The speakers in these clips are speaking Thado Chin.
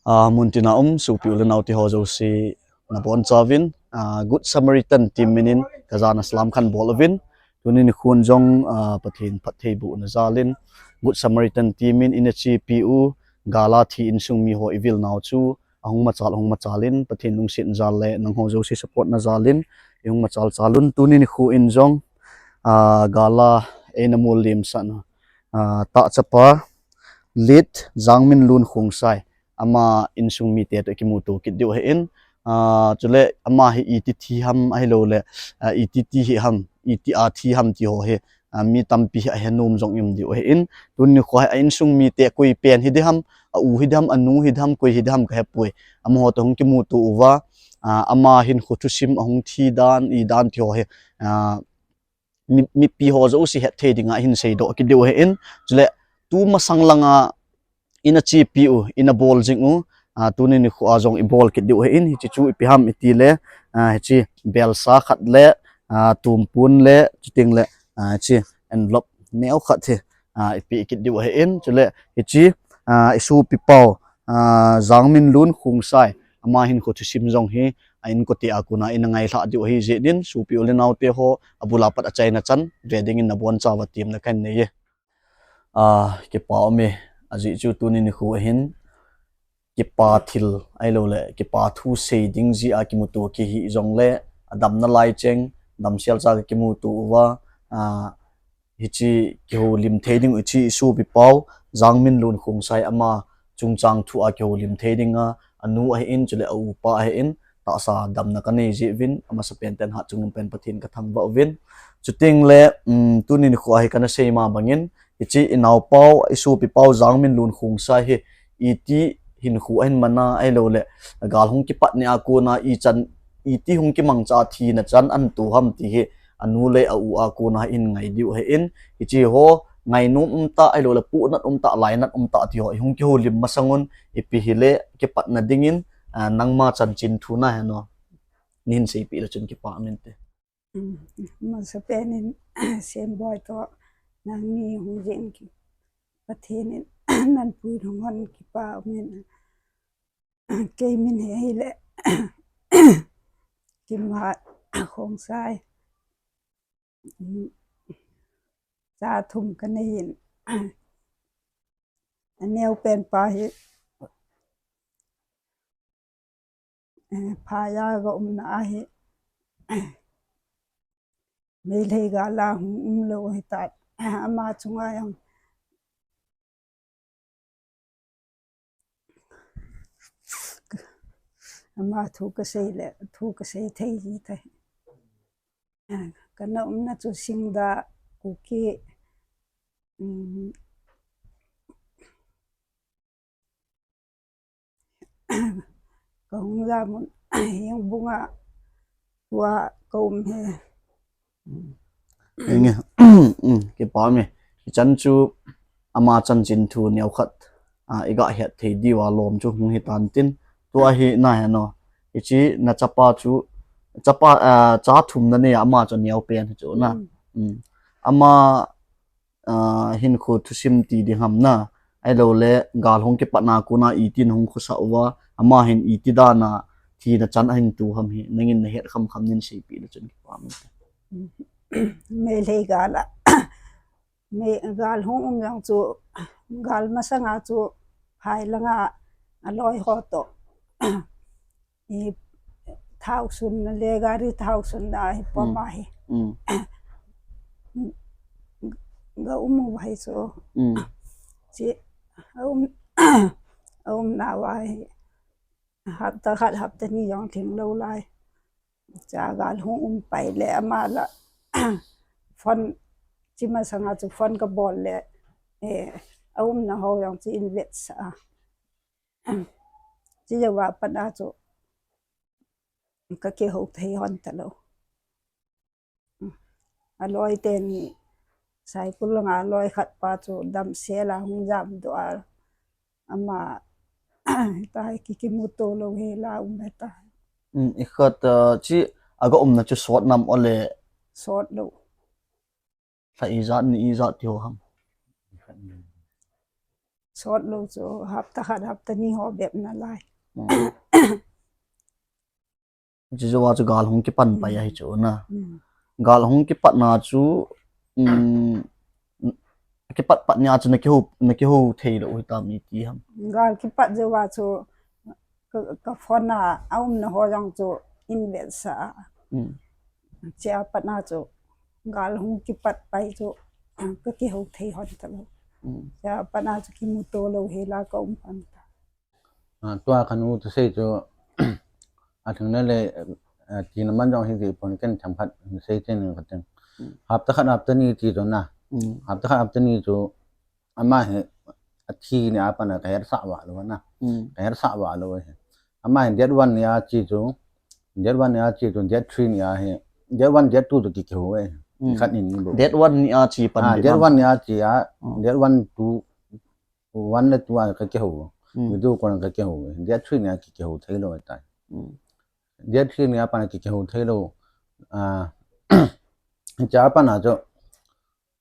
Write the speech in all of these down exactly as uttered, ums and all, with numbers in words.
Ah, muntina um, sopi u le nao te ho jouse nabonchauvin, ah, Good Samaritan team minin kajana salam kahin bol uvin. Tuni nikho in jong, ah, Pathen phattheibohna jalin, Good Samaritan team in ina chepi u, gal a thi insung mi ho ivil nau chu, ahung machal, ahung machal in, Pathen lungset jal le, nangho jouse support na jalin, ihung machal chal un. Tuni nikho in jong, ah, gal a eina mol limsah na, ah, tah chapa, Late Jangminlun Khongsai, ama insung mite toh kimuto kit diu ahin, ah, chule ama hi iti thi ham ahilouleh, ah, iti thi ham, iti a thi ham ti ho hi, ah, mi tampi hi ahe nom jong um diu ahin, tuni nikho hi a insung mite koi pen hi diham, a u hi diham, a nu hi diham, koi hi diham kahepoi. Amaho toh hung kimuto uva, ah, ama hinkho thusim ahung thi dan, i dan ti ho hi, ah, mi, mipi ho jouse hetthei dinga hin seidoh kit diu ahin, chule tumasang langa ina chepi u, ina bol jing u, ah, tuni nikho a jong ibol kit diu ahin, hiche chu ipi ham itile, ah, hiche belsa khat le, ah, tumpun le, chuteng le, ah, hiche envelope neo khat hi, ah, ipe kit diu ahin, chule hiche, ah, isopi pau, ah, Jangminlun Khongsai, ama hinkho thusim jong hi, a inkote a kona ina ngailhah diu ahi jeh in, sopi u le nao te ho, abul a pat achaina chan ve dingin nabonchauva temna kahin nei e. Ah, kipa um e, ajeh chu tuni nikho ahin, kipa thil ahilouleh, kipa thu sei ding jeh a kimuto kihih jongle, adamna lai cheng, damsel cha kakimuto uva, ah, hiche kihoulim thei ding u hiche isopi pau, Jangminlun Khongsai ama chungchang thu a kihoulim thei dinga, anu ahin, chule a upa ahin, tahsa damna kanei jeh uvin, amasapen ten hatchungnung pen Pathen kathangvah uvin. Chuteng le, um, tuni nikho a hi kana sei ma bangin, hiche inaopau, isopi pau Jangminlun Khongsai hi, iti hinkho ahin mana ahilouleh, gal hung kipat nia kona ichan, iti hung kimangcha thina chan ahin to ham ti hi, anu le a u a kona hin ngai diu ahin, hiche ho, ngainom umtah, ahilouleh pohnat umtah, lainat umtah ti ho, ihung kihoulim masangun, ipi hile, kipatna dingin, ah, nangma chanchin thu nahe no, neihin seipeh le chun kipa um inte. Amasapen in, Semboi toh, nangni hung jing ki, Pathen in, nanpui lhung hon kipa um in, kei min hi ahile, Kimhat Khongsai, cha thum kanei in, aneopen pa hi, eh, phai a kaumna ahi, Meitei gal a hung umlou ahitan, ama chunga jong ama thu kasei le, thu kasei thei ji tai. Kana umna chu Singda, Kuki, um, kahung jamun, Hengbung a, tua kaum e. Henge, kipa um e. Hichan chu ama chanchin thu neokhat, ah, iga het thei diuva lom chu hung hitan tin. Tua hi nahe no, hiche nachapa chu, chapa, ah, cha thum nanei a, ama chu aneopen chu na. Ama, ah, hinkho thusim ti ding ham na, ahilouleh gal hung kipatna kona iti nahung khosah uva, ama hin iti dana thina chan ahin to ham hi, nangin nahet khamkham nin seipeh le chun kipa um inte. Meitei gal a, Mei, gal hung um jong chu, gal masanga chu, phai langa aloi ho toh, i, thao sunna le, gari thao sunna hi pom ahi. Kaum uva hi chu, chi, aum, aumna uva hi, hapta khat hapta ni jong lhinglou lai. Cha gal hung um pai le ama la, phone, chi masanga chu phone kabol le, eh, aumna ho jong chu invetsah a, chi jouva pat a chu kakihou thei hon talou. Aloi teni, Saikul langa aloi khat pa chu damsel a hung jamdoh a, ama, hitia hi ki, kimuto lou hel a um hitai. Ikhat, ah, chi, aga umna chu sot nam ole? Sot lou. Lha ijat, ni ijat ti ho ham? Sot lou chu hapta khat hapta ni ho bep nalai. Hiche jou a chu gal hung kipan pai ahi chu na. Gal hung kipat na chu, um, kipat pat ni a chu na kihou, na kihou thei lou hitam iti ham. Gal kipat jou a chu ka, ka phone a, a umna ho jong chu in vetsah a. Chea pat na chu gal hung kipat pai chu ka kihou thei hon talou. Chea pat na chu kimuto lou hela ka um pan ta. A, tua kanu thusei chu, a thang le le, a, tina man jong hi ti pon ken themkhat sei chen ning kating. Hapta khat hapta ni ti chu na. Hapta khat hapta ni chu ama hi athi ni a pat na ka hetsah vah lou na. Ka hetsah vah lou hi. Ama hi date one ni a chi chu, date one ni a chi chu, date three ni a hi, date one, date two chu ki kihou e. Khat ni ni bou. Date one ni a chi pan a, date one ni a chi a, date one, two, one le two a ka kihou. Video call a ka kihou. Date three ni a ki kihou thei lou tai. Date three ni a pat na ki kihou thei lou. A, chea pat na chu,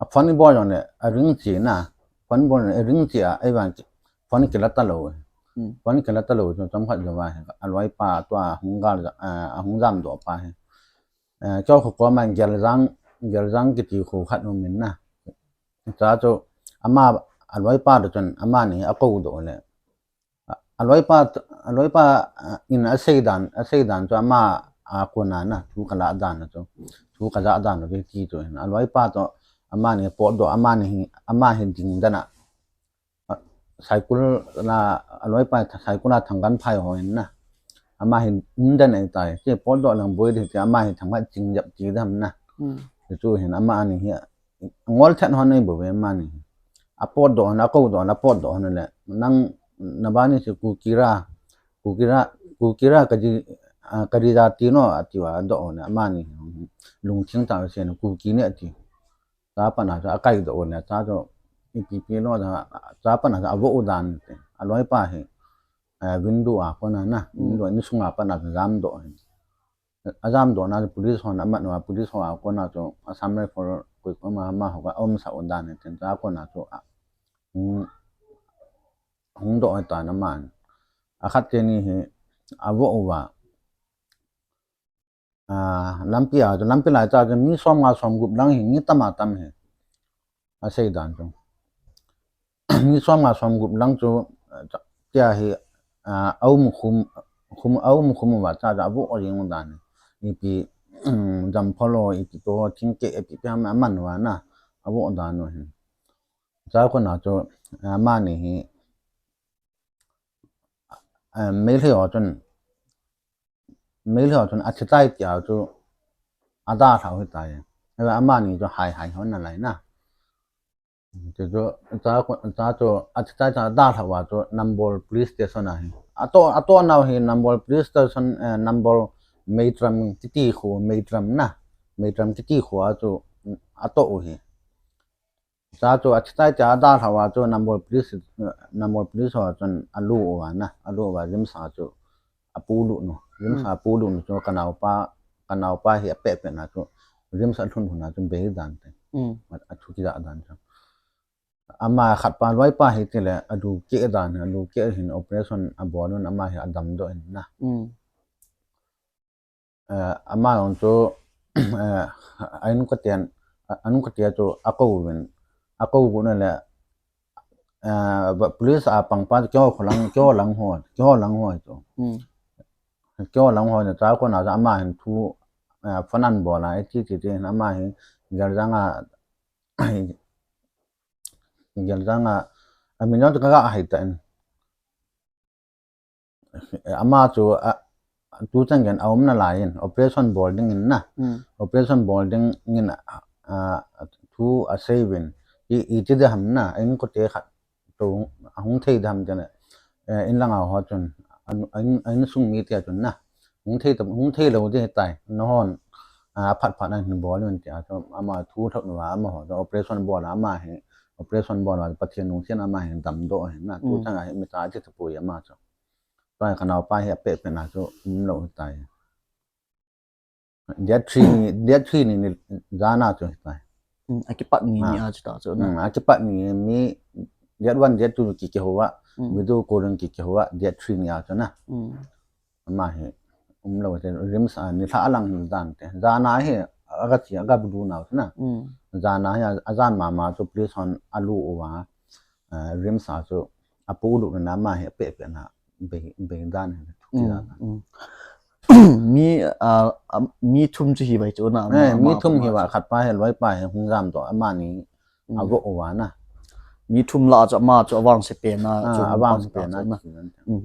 a phone bol jong le a ring chi na. Phone bol le a ring chi a, ahivang phone kila talou. Phone kila talou chu chomkhat jou a hi, a loipa tua hung gal, a, a hung jamdoh pa hi. Eh, keiho kho koma Geljang, Geljang kiti kho khat um in na. Chea chu ama, a loipa toh chun amani a koudoh le. A, a loipa, a loipa, a, in a seidan, a seidan chu ama a kona na, thu ka lah dan chu. Thu ka jah dan chu ti chu hin. A loipa toh amani potdoh, amani hi, ama hi ding dan a. A, Saikul na, a loipa, Saikul a Thangkanphai ho hin na. Ama hin um den ahitai. Chi potdoh lang boi di ti ama hi thangkhat ching jep ti dam na. Chu hin amani hi, ngol then hon nei bou ve amani hi. A potdoh hon, a koudoh hon, a potdoh hon le. Nang, nabani chu Kuki ra, Kuki ra, Kuki ra ka di, a, ka di da ti no, ati uva doh hon le. Amani hi lungthim tah a sen Kuki ne ati. Chea pat na chu a kaidoh u le, chea chu ipi pi lou a, chea pat na chu a vo u dan te. A loipa hi, eh, window a kona na, window a insung a pat na chu jamdoh hi. A jamdoh na chu police hon a mat uva, police ho a kona chu Assam Rifle koi koi ma, amaho ka umsah u dan te, chea kona chu a, hung, hung doh hi tan aman. A khat teni hi, a vo uva. A, lampi a, chu lampi lai chea chu mi som nga som gup lang hi, mi tam a tam hi. A seidan chu. Mi som nga som gup lang chu, tia hi, a, a um khum, khum, a um khum uva chea chu a vo jing u dan hi. Ipi, um, jamphol o, ipi to, thingkeh, ipi pi ham, aman uva na, a vo dan u hi. Chea kona chu, a, amani hi, a, Meitei ho chun, Meitei ho chun a thi tai tia chu a dalhau hitai. Ahivang amani chu hai hai hon nalai na. Chu chu, chea chu, chea chu a thi tai tia dalhau a chu Nambol Police Station a hi. A toh, a toh nau hi Nambol Police Station, eh, Nambol Meitram kiti kho, Meitram na. Meitram kiti kho a chu a toh u hi. Chea chu a thi tai tia a dalhau a chu Nambol Police, Nambol Police ho chun a lu uva na, a lu uva RIMS a chu a pulut nu. RIMS a pulut nu chu ka naopa, ka naopa hi a pehpeh na chu RIMS a lhun lhun a chu bei dan te. A, a thu kija dan chu. Ama khat pa loipa hi tile a lu keh dan, a lu keh hin operation a bol un ama hi a damdoh in na. Eh, ama jong chu, eh, a inkoten, a, a inkote chu a kou uvin, a kou uvin le, eh, police a pangpa chu keiho lang, keiho lang ho, keiho lang ho chu. Keiho lang ho chu chea kona chu ama hin thu, eh, phone an bol a, iti ti ti hin ama hin Geljang a, Geljang a, a min jong chu ka ga hai ta in. Ama chu, a, tu chan geiyin a um nalai in, operation bol ding in na. Operation bol ding in, a, a, thu a sei uvin. I, iti di ham na, a inkote khat chu a hung thei di ham tia le. Eh, in lang a ho chun, a, a, a insung mite chun na. Hung thei ta, hung thei lou di tai, nahon, a, phat phat na hin bol un tia chu, ama thu thot uva, amaho chu operation bol a, ama hi, operation bol a, Pathen lungset in ama hi damdoh ahi na, tu chan a hi mi ta ti tapoi ama chu. Tua hi ka naopa hi a pehpeh na chu umlou hitai. Date three ni, date three ni, ni jan a chu hitai. A kipat ni, ni a chu ta chu na. A kipat ni, mi, date one, date two kikihou a, mm, video call in kikihou a, date three nia chu na. Mm. Ama hi umlou te, RIMS a nilhah lang hi dan te. Jana hi aga chi, aga bulu nau chu na. Mm. Jana hi a, ajan mama chu police hon alu uva, eh, RIMS a chu apu lu na ama hi pe pe na be, be dan hi, thukti dan. Mm. Mi, ah, ah, mi thum chu hi vai chu na, eh, ama, mi thum hi va, khat pa hi loi pa hi hung jam to, ama ni, mm, avo uva na. Mi thum la chu ama chu avangse pen na, ah, chu avangse pen na, na. Mm.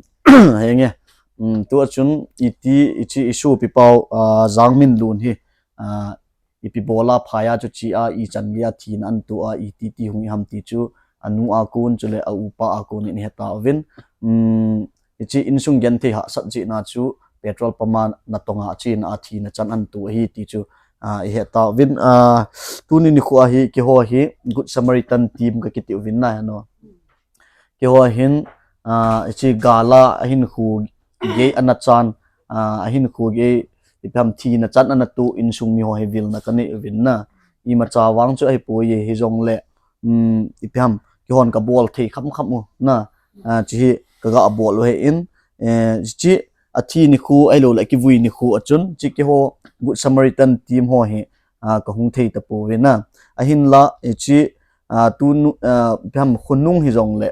Henge. Mm, tua chun iti, ichi isopi pau, ah, Jangminlun hi, ah, ipi bola phai a chu chi a, ichan gei a thina ahin to a, iti ti hung i ham ti chu, anu a kon chule a upa a kon in ihet tauvin. Um, hichi insung genthei hahsat jeh a chu petrol pump a natong a chena a thina chan ahin to ahi ti chu, ah, ihet tauvin. Ah, tuni nikho a hi keiho hi Good Samaritan team kakiti uvin na heno. Keiho hin, ah, hichi gal a ahinkho gei ana chan, ah, ahinkho gei ipi ham thina chan ana to insung miho hi vilna kanei uvin na. Imacha vang chu ahipoi e, hijongle, um, ipi ham, keihon kabol thei khamkham u na, ah, chi hi kaga bol u ahin, eh, chi athi nikho ahilou le kivui nikho a chun, chi keiho Good Samaritan team ho hi, ah, kahung thei tapouvin na. Ahinla, eh, chi, ah, tunu, ah, ipi ham khonung hijongle,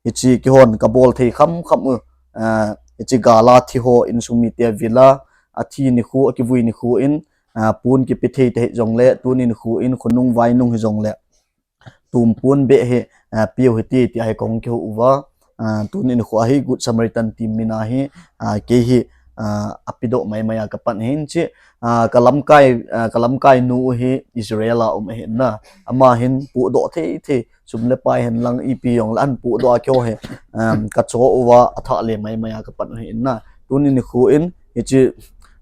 hichi keihon kabol thei khamkham u, ah, hichi gal a thi ho insung mite avil a, athi nikho, akivui nikho in, ah, pon kipe thei ta hijongle, tuni nikho in khonung vainung hijongle, tumpon beh hi, ah, piu hite ti ahi kahung kihou uva, ah, tuni nikho a hi Good Samaritan team min a hi, ah, kei hi, ah, apedoh maimai a kapan ahin chi, ah, kalamkai, ah, kalamkai nu hi Israel a um ahin na, ama hin podoh thei thei, sum le pai henlang ipi jongle ahin podoh a keiho hi, um, kacho uva athah le maimai a kapan u ahin na. Tuni nikho in, hichi,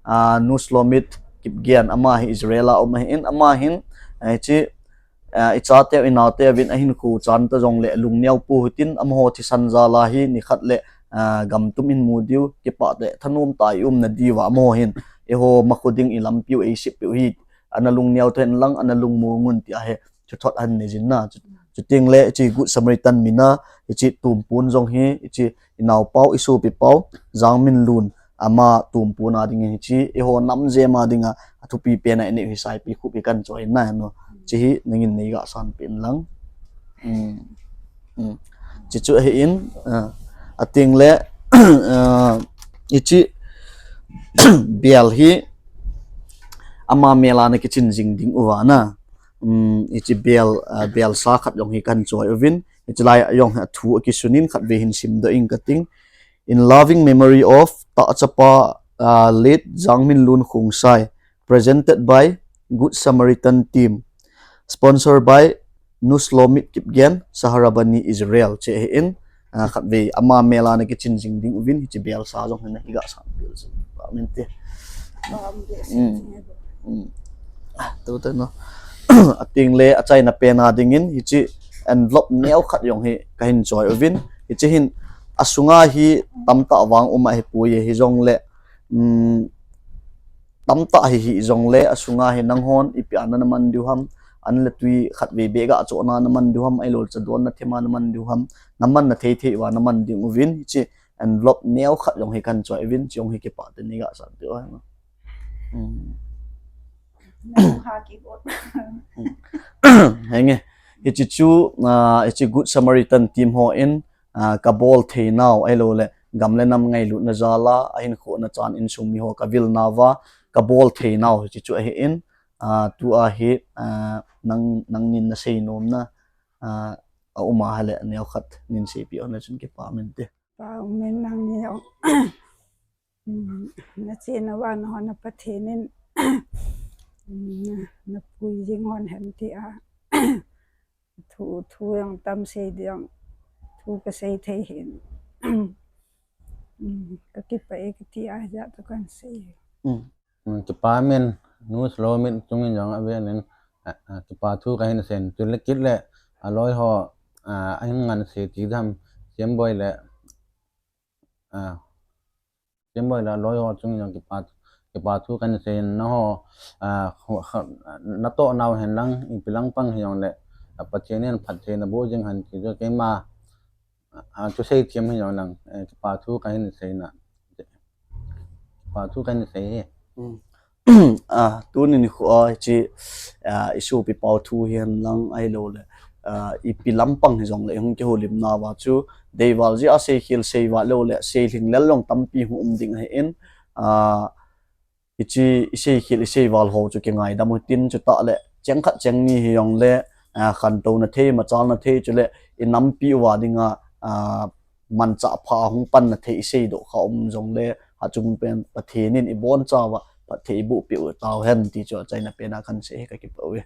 ah, Nu Shlomit Kipgen ama hi Israel a um ahin, ama hin, ah, hichi, ah, ichateu inaoteuvin ahinkho chan ta jongle lungneo pou hitin amaho thisan jal a hi nikhat le, ah, gam tum in mu diu, kipah te thanom tah a i umna diuva amaho hin eiho makho ding ilampiu eisep piu hi, ana lungneo tah henlang, ana lungmong un ti ahi. Chuthot ahin nei jin na. Chu, chuteng le, chi Good Samaritan min a, hichi tumpon jong hi, hichi inaopau, isopi pau, Jangminlun, ama tumpon a ding hichi, eiho nam jem a dinga, athupi pen a inei u hi Saipikhup hi kahin choi na heno. Chi hi nangin neiga sanpeh inlang. Um, um. Chi chu ahin, ah, ateng le, ah, hichi bel hi, ama mel a nakichin jing ding uva na. Um, hichi bel, ah, belsa khat jong hi kahin choi uvin. Hichi lai a jong hi athu akisun in khatvei hin simdoh ing kating. In loving memory of Tahchapa, ah, late Jangminlun Khongsai, presented by Good Samaritan team, sponsored by Nu Shlomit Kipgen, Saharabani, Israel, chi ahin, ah, khatvei ama mel a nakichin jing ding uvin, hichi belsa jong hi naga sanpeh jing. Amen te. Um, um. Ah, tu te no. Ateng le achaina pen a dingin, hichi envelope neo khat jong hi kahin choi uvin, hichi hin asunga hi tamtah vang um ahipoi e, hijongle, um, tamtah hi hijongle, asunga hi nanghon ipi a naman diu ham, an le tui khatvei beh ga chohna naman diu ham, ahilou le chadon nathem a naman diu ham, naman na thei thei uva naman ding uvin, hichi envelope neo khat jong hi kahin choi uvin, chi jong hi kipah tah in neiga sanpeh u hen. Um. Nang ha kibot. Henge. Hichi chu, ah, hichi Good Samaritan team hon, ah, kabol thei nau, ahilou le gam le nam ngailutna jal a, ahinkho na chan insung miho kavil nauva, kabol thei nau hichi chu ahin, ah, tua hi, ah, nang, nangin nasei nom na, ah, aum a hile neo khat nin seipeh un le chun kipah mente. Pau min nang neo. Um, nachena vang hon na Pathen in, um, napui jing hon hen tia. Thu, thu jong tam sei ding, thu kasei thei hin. Um, kakipah e kati a, hijat toh kahin sei. Um. Um, kipah men, Nu Shlomit chungin jong avel in, ah, ah, kipa thu kahin sei in, chule kit le, aloi ho, ah, ahin nganse ti dam, Siamboi le, ah, Siamboi le aloi ho chungin jong kipa, kipa thu kahin sei in, nangho, ah, kho, kho, natoh nau henlang, ipi lang pang hijongle, Pathen in phattheina boh jing hen ti chu keima, a, chu sei thiam hi jong lang, eh, kipa thu kahin seina. Kipa thu kahin sei hi. A, tuni nikho a hiche, a, isopi pau thu hihen lang ahilouleh, a, ipi lampang hijongleh ihung kihoulimna uva chu deival jeh a seikhel seival louleh seilhinglel jong tampi hung um ding ahin, a, hiche iseikhel iseival ho chu kingaidam utin, chutah leh cheng khat cheng ni hijongleh, a, khantouna thei, machalna thei chuleh inampi uva dinga, a, manchah pha hung panna thei iseidoh kha um jongleh, achung pen Pathen in ibonchauva phatthei iboh peh u tauhen ti chu achaina pen a kahin sei hi, kakipah uve.